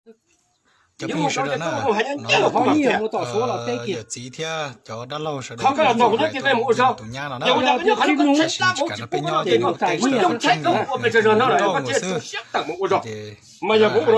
Cov phooj ywg sawv daws na, no yawm txiv thiab cov dab laug sawv daws tus nyab no na, tab sis tsis kam nrog peb nyob ces nws tej xwm txheej nws nrauj nkaus xwb, ces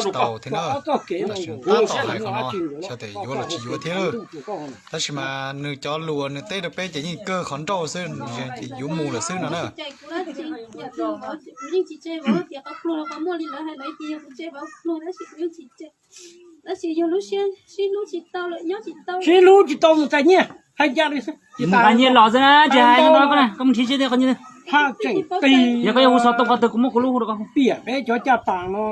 tsis tau thiab na. Tab sis tab tom hais qhov no xyov tias yuav los tsis yuav thiab. Tab sis mas nws cov lus nws teb rau peb ces yeej kawg qhov nrauj xwb, ces yuav mus lawm xwb no na. Sib hlub tsis tau mus txais nyiaj, hais ncaj li xwb. Mus nqa nyiaj los xwb na, tsis hais no, koj mus nrhiav siab tiag qhov nyiaj. Yog koj yuav hu xov tooj qhov twg kuv muab kuv lub hu rau koj. Piam peb cov caj tas no,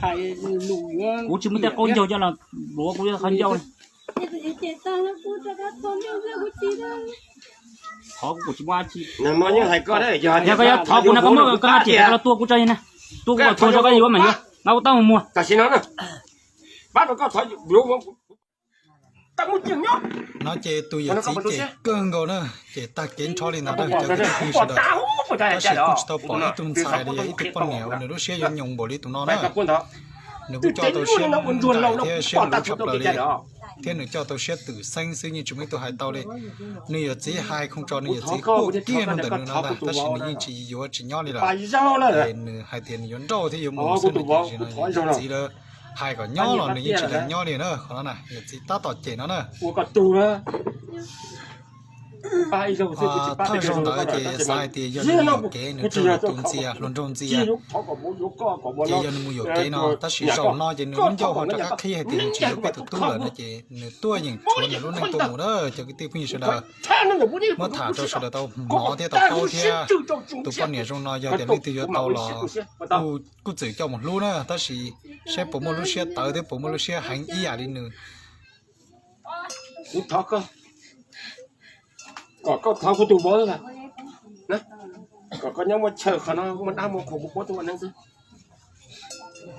hais lus, kuv tsis muaj tej qaub ncaug coj los luav kuv qhov ncauj. Thov kuv tsis muaj dab tsi. Yog koj yuav thov kuv no koj muab koj haj riam los tua kuv tso na. Tua kuv kom tuag tso koj yuav mas yuav, nqa kuv taub mus muag. No ces tus yawm txiv ces kawg nkaus na, ces tag kev nrho li ntawd na cov kwv tij phooj ywg sawv daws. Tab sis kuj tsis tau pom ib tug ntxhais los yog ib tug poj niam uas nws lub siab yuav nyoos npaum li tus no na. Nws kuj coj tau siab nraim thiab siab luv tshaj plaws li, thiab nws coj tau siab twm xeeb xwb yeej tsis muaj ib tug hais tau li. Nws yawm txiv hais khoom tso nws yawm txiv quaj kiag rau ntawm nws no ntag, tab sis nws yeej tsis yuav tsis nyob li lawm. Nws hais tias nws yuav nrauj thiab yuav mus xwb no ces yawm txiv lawv hais kom nyob los nws yeej tsis kam nyob li na. Qhov no na yawm txiv tab tom cem no na. Thawj zaug ntawd ces xav hais tias yog nws mus yuam kev nws raug tus ntxias hluas nraug ntxias, ces yog nws mus yuam kev no, tab sis zaum no ces nws lub ncauj ho rov qab qhib hais tias nws tsis yuav peb tus tub lawm no ces nws tuaj yeem tshuav nws lub neej tuaj mus na cov kwv tij phooj ywg sawv daws. Muab tham rau sawv daws tau hnov thiab tau paub thiab. Tus poj niam zoo no yog tias leej twg yuav tau los kuj txwm coj mus hlub na, tab sis saib puas muaj lub siab tawv thiab puas muaj lub siab heev ib yam li nws. Kuv thov koj, kom koj thov kuv tus vauv, kom koj nyob muaj chaw qhov no muaj dab muaj qhua kuv puab tuaj ua neeb xwb.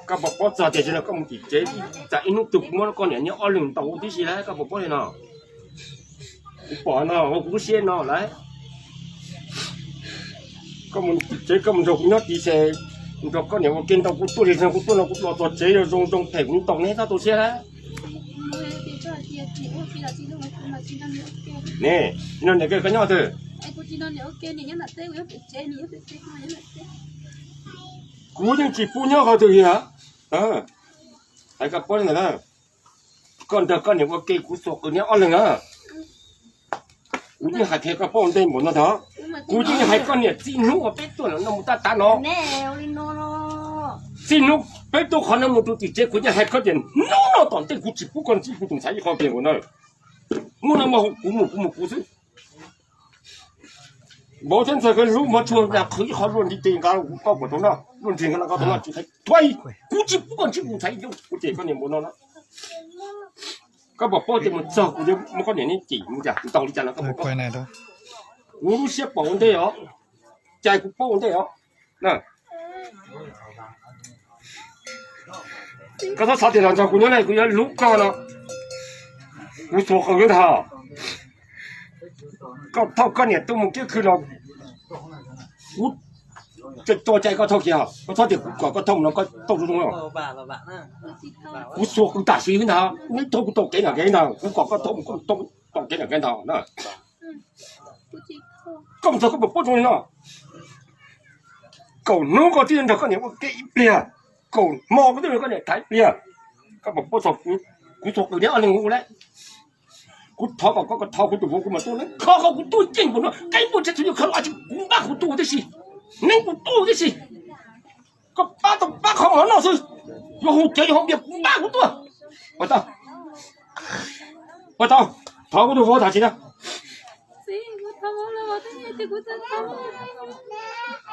Koj puas paub txog tias koj mus tim tsev, tsam ib hnub twg kuv muab koj niam nyob ob leeg ntaus tib si lawm, koj puas paub li no? Kuv pom no kuv lub siab no lawm. Koj mus tim tsev koj mus nrog kuv nyob tim tsev, nrog koj niam ua ke ntaus kuv tuaj li no, kuv tuaj no kuv los txog tsev zoo zoo phem kuv ntaus neb txhob tu siab lawm. Ne, no niam koj nyob twg? Kuv yeej tsis pub nyob qhov twg li na. Hais koj paub li ntawd na, koj nrog koj niam ua ke kuv xuas qws neb ob leeg na. Kuv yeej hais qhia koj paub ua ntej npaum no ntag. Kuv yeej hais koj niam txij hnub uas peb tuaj no mus tab tav no, txij hnub peb tuaj qhov no mus rau tim tsev kuv yeej hais koj tias hnub no tom ntej kuv tsis pub koj ntsib kuv tus ntxhais ib qho kiag nkaus na. Hnub no kuv mus kuv mus kuv xwb. Vauv thiab ntxhais koj hlub mov tshua na, qhwv ib qho luaj nrig tes nqa kuv koj puas tau noj, luaj nrig nqa koj tau noj tsis hais thuaj, kuv tsis pub koj ntsib kuv tus ntxhais ib yam kuv ces koj niam npaum no na. Koj puas paub tias mus txog kuv yuav muab koj niam neb cem mus cas ntaus li cas no koj puas paub? Kuv lub siab pom ua ntej os, cai kuv paub ua ntej os. Koj txhob xav tias los nrog kuv nyob ne kuv yuav hlub koj no, kuv xuas qws ntag. Koj thauj koj niam tuaj mus kiab khw no, kuv tso cai koj thauj kiag, koj txhob tias kuv kom koj thauj no koj thauj zoo zoo. Kuv xuas qws tam sim ntag, neb thauj kuv tau kev nram kev ntag, kuv kom koj thauj mus koj thauj tau kev nram kev ntag. Koj mus txog koj puas paub zoo li no? Kaum hnub koj twb nrog koj niam ua ke ib pliag, kaum hmo koj twb nrog koj niam tham ib pliag. Koj puas paub txog kuv xuas qws neb ob leeg ua lawm? Kuv thov kom koj, koj thov kuv tus vauv kuv mam tuaj, kho koj kuv tuaj yeej npaum no, qe tuaj tsev txhua yog kho los tsis kuv npaj kuv tuaj tib si, neeb kuv tuaj tib si. Koj pab tau pab qhov mov noj xwb, yuav hu cawv yuav hu npias kuv npaj kuv tuaj. Puas tau? Puas tau? Thov kuv tus vauv tham tsis na.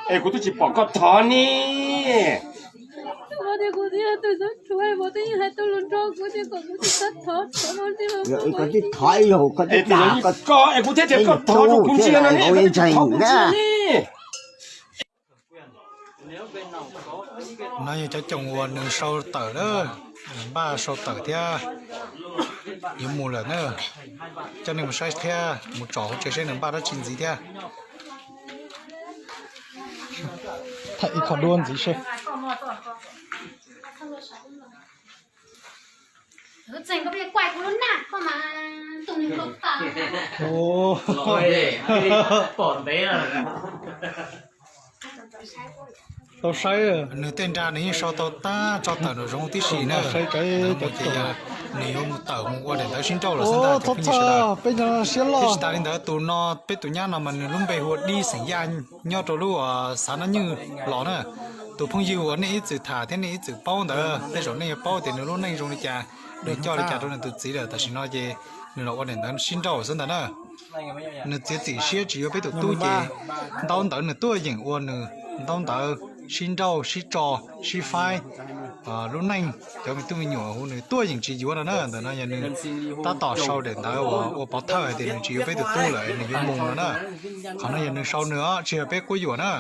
Es kuv twb tsis pom koj thov ne. Koj twb thov ib zaug koj twb tau koj kuv ntsia no ne, koj twb tsis thov kuv ntsia ne. No yog cov coom uas nws sau tawm na, nws npaj sau tawm thiab yuav mus lawm na. Coj nej mus saib thiab mus tsom hauv tsev seb nws npaj dab tsi ntxiv thiab. Tham ib qho duab ntxiv seb. Txeeg, koj pheej kuaj kuv lub naj koj mas tus neeg npau taws. Pom ntev tau saib, nws tej nra nws yeej sau tau tag tso tawm nraum zoov tib si na. Nws yuav mus tawm mus ua daim ntawv sib nrauj lawm xwb ntag. Peb siab loj. Tsis tas li ntawd, tus no, peb tus nyab no mas nws lub npe hu ua Dib xeem Yaj, nyob rau lub xav Nab Nywj los na. Tus phooj ywg uas nej ib txwm tham thiab nej ib txwm paub ntawd, tej zaum nej yuav paub tias nws lub neej zoo li cas, nws coj li cas rau nws tus txiv lawm. Tam sim no ces nws los ua daim ntawv sib nrauj xwb ntag na. Nws txiav txim siab tsis yuav peb tus tub ces ntaub ntawv nws tuaj yeem ua nws ntaub ntawv sib nrauj sib tso sib faib lub neej. Cov me tub me nyuam hu nws tuaj yeem tsis yuav no na. Ntawm no yog nws tab tom sau daim ntawv uas ua pov thawj hais tias nws tsis yuav peb tus tub lawm, nws yuav mus no na. Qhov no yog nws sau nws os, tsis yog peb quab yuam na.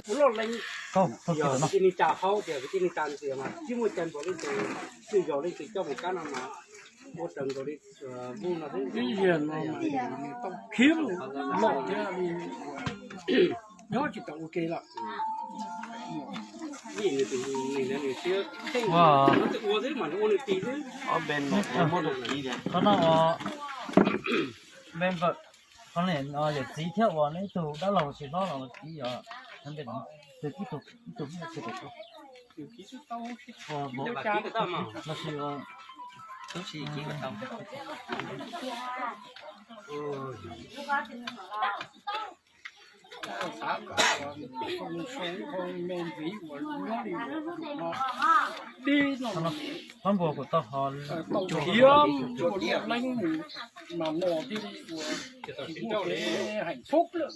Ua loj leej, yog kwv tij neej tsa haub tias kwv tij neej tsa ntxias mas tsis muaj cai npaum leej twg, twb yog leej twg coj mus kab no mas ua raws nkaus li voj no xwb. Ib yam no mas tau khiav loj thiab li, nyob tsis tau ua ke lawm. Nws tus neeg ntawd nws siab kheej, nws ua xwb mas nws ua nws tis xwb. Qhov no, qhov no yawm txiv thiab uas neb ib tug dab laug tsis hlob los txiv yog, ib tug, ib tug, ib tug, Pab npua kuv tau ho khiav ua leej mas no thiaj li ua tsis muaj kev hạnh phúc lawm.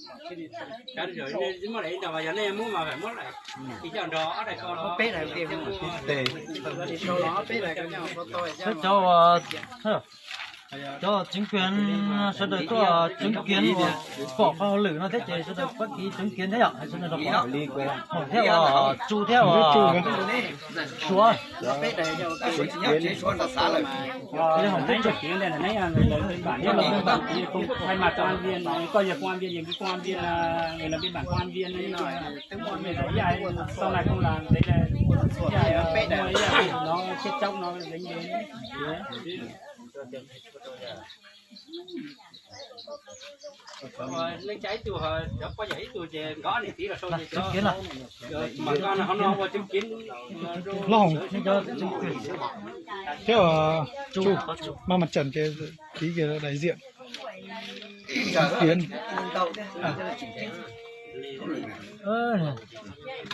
Peb cov, cov chính quyền sawv daws tuaj chứng kiến uas pom qhov hauj lwm no thiab ces sawv daws pab kis chứng kiến thiab yom, sawv daws rau qhov thiab uas tsu thiab uas suav. Thay mặt công an viên, koj yog công an viên, người làm biên bản công an viên, sau này không làm giấy này, nó chết chóc nó dính đến. Chứng kiến à? Lông. Chứng kiến. Thiab, uh, Chu, Chu, Chu. Ba mặt trận kìa, ký kìa đại diện. Chứng kiến.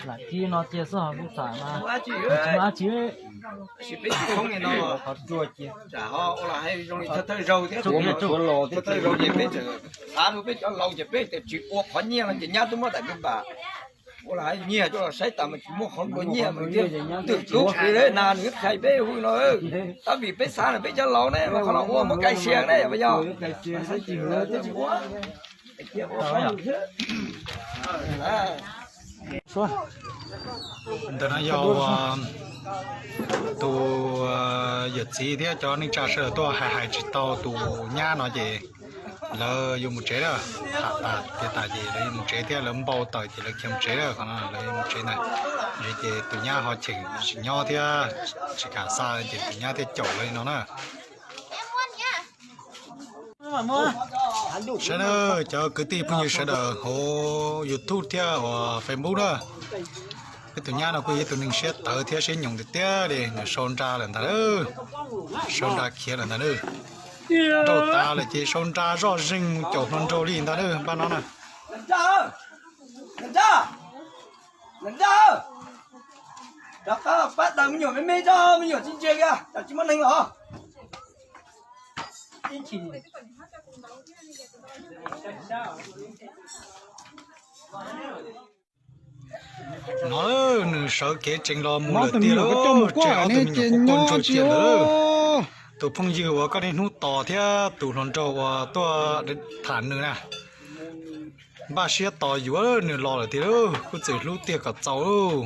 Lam ci no cia xwb ho kuv xam mas tsis muaj dab tsi. Tab sis peb tsis thoob li no, qhov ruag cia. Tsam ho ua los hais zoo li thawj thawj zaug thiab, thawj thawj zaug ces peb txawm xav rau peb cov laus ces peb tias tsis ua qhov nyiaj no ces nyab twb muab daim peb npam ua los hais nyiaj coj los saib tas mas tsis muaj qhov nplua nyiaj mas twm tub kwv na nws hais peb hu no. Tab vim peb xav na peb cov laus ne mas qhov no ua muab kai sias ne yog, ntawm no yog tus yawm txiv thiab cov neej tsa sawv daws tuaj hais hais tsis tau tus nyab no ces lawv yuav mus tsev lawm. Tham tas tiav tas ces lawv yuav mus tsev thiab lawv npau taws ces lawv khiav mus tsev lawm. Qhov no lawv yuav mus tsev ntag. Ces tus nyab ho cheem tsis nyob thiab tsis kam xa ces tus nyab thiaj caum lawv li no na. Saib nawb cov kwv tij phooj ywg sawv daws hauv YouTube thiab uas Facebook na. Peb tus nyab no kuj yog ib tug neeg siab tawv thiab siab nyoos tiag tiag li, nws sau nra lawm ntag, sau nra khiav lawm ntag. Nrauj tas lawm ces sau nra zoj zeeg mus caum hluas nraug li ntag pab no na. Rov qab pab daws me nyuam me me tso, me nyuam tsis ntsia kiag, tsis muaj neeg los. No nws sawv kev tsees los mus lawm tiag lauj, tseem ob tug me nyuam quaj quaj ntsuag cia ntawd. Tus phooj ywg uas koj niaj hnub tos thiab tus hluas nraug uas tuaj tham nws na, npaj siab tos yuav nws los lawm tiag lauj, kuj txawm hlub tiag kom txaus lauj.